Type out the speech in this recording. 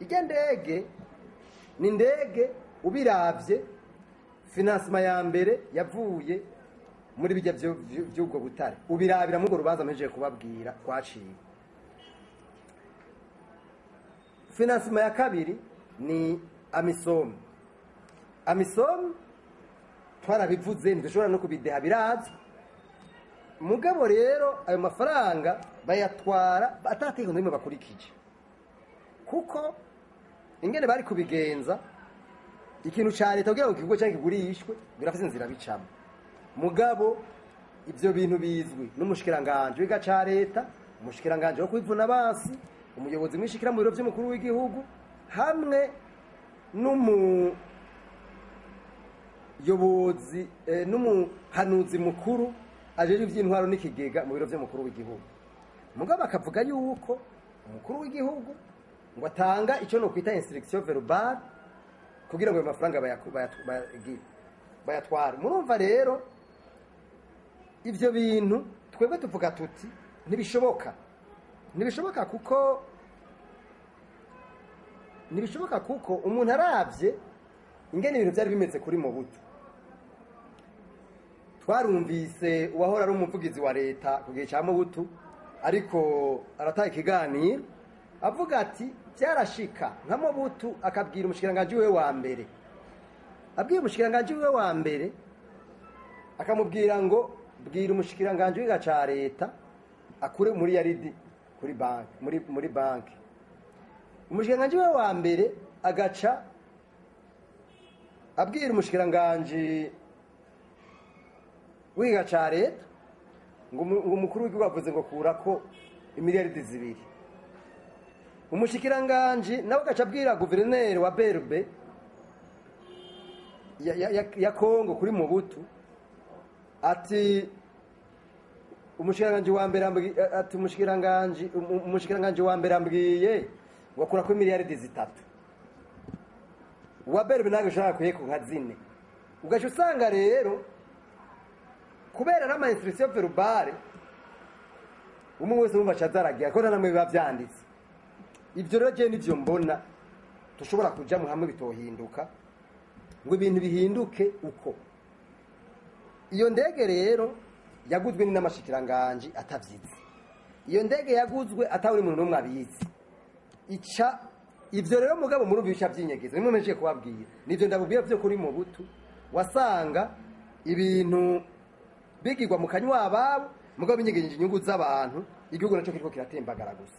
Ijya ndege ni ndege ubiravye, financement ya mbere yavuye muri bijya vy'ubwo butare, ubirabira muri urwo rubanza mpejeje kubabwira kwaciye. Financement ya kabiri ni AMISOM. AMISOM twarabivuze, ntidushobora no kubideha, birazwi. Mugabo rero ayo mafaranga bayatwara atategeko n'imwe bakurikije, kuko ingene bari kubigenza, ikintu ca leta kugira ngo kigurwe canke kigurishwe birafise inzira bicamo. Mugabo ivyo bintu bizwi n'umushikiranganje w'iga ca leta, umushikiranganje wo kwivuna abansi, umuyobozi mwishikira mu biro vy'umukuru w'igihugu, hamwe n'umuyobozi n'umuhanuzi mukuru ajejwe ivy'intwaro n'ikigega mu biro vy'umukuru w'igihugu. Mugabo bakavuga yuko umukuru w'igihugu ngo atanga ico no kwita instruction verbale kugira ngo ayo mafaranga bayatware. Murumva rero ivyo bintu twebwe tuvuga tuti ntibishoboka, ntibishoboka kuko ntibishoboka, kuko umuntu aravye ingene ibintu vyari bimeze kuri Mobutu, twarumvise uwahora ari umuvugizi wa leta ku gihe ca Mobutu ariko arataye ikiganiro avuga ati byarashika nka Mobutu akabwira umushikiranganji wiwe wa mbere, abwiye umushikiranganji wiwe wa mbere akamubwira ngo bwira umushikiranganji w'iga ca leta akure muri yaridi kuri banki, muri banki. Umushikiranganji wiwe wa mbere agaca abwira umushikiranganji w'iga ca leta ngo umukuru w'igihugu avuze ngo kurako imiliyaridi 2. Umushikiranganji nawe agaca abwira guverineri wa BRB ya Kongo kuri Mobutu ati umushikiranganji wa mbere ati umushikiranganji wa mbere ambwiye ngo akurako imiliyaridi 3. Uwa BRB nawe ushaka kuyeko nka 4. Ugaca usanga rero kubera n'ama instruction verbale umwe wese wumva acazaragira ko namwe biba vyanditse. Ivyo rero je nivyo mbona dushobora kuja mu hamwe bitohinduka ngo ibintu bihinduke uko. Iyo ndege rero yaguzwe n'amashikiranganji atavyize, iyo ndege yaguzwe atawuri muntu n'umwe abizi. Ica ivyo rero mugabo muri bica vyinyegeza nimwe mpejeje kubabwira, nivyo ndabubwiye vyo kuri Mobutu, wasanga ibintu bigirwa mu kanywa ababo mugabo binyegeje inyungu z'abantu, igihugu naco kiriko kiratembagara gusa.